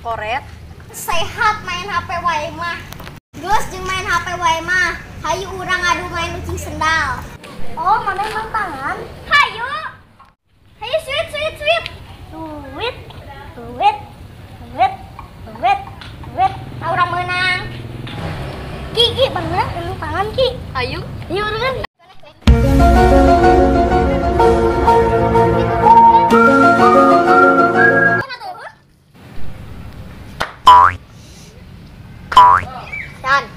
Koret. Sehat main HP wae mah. Geus jeung main HP wae mah. Hayu urang adu main ucing sendal. Oh, mana emang tangan? Hayu. Hayu sweet sweet sweet. Sweet. Sweet. Sweet. Sweet. Sweet. Nah, urang menang. Ki, Ki, menang anu tangan Ki. Hayu. Hayu urang. Dan.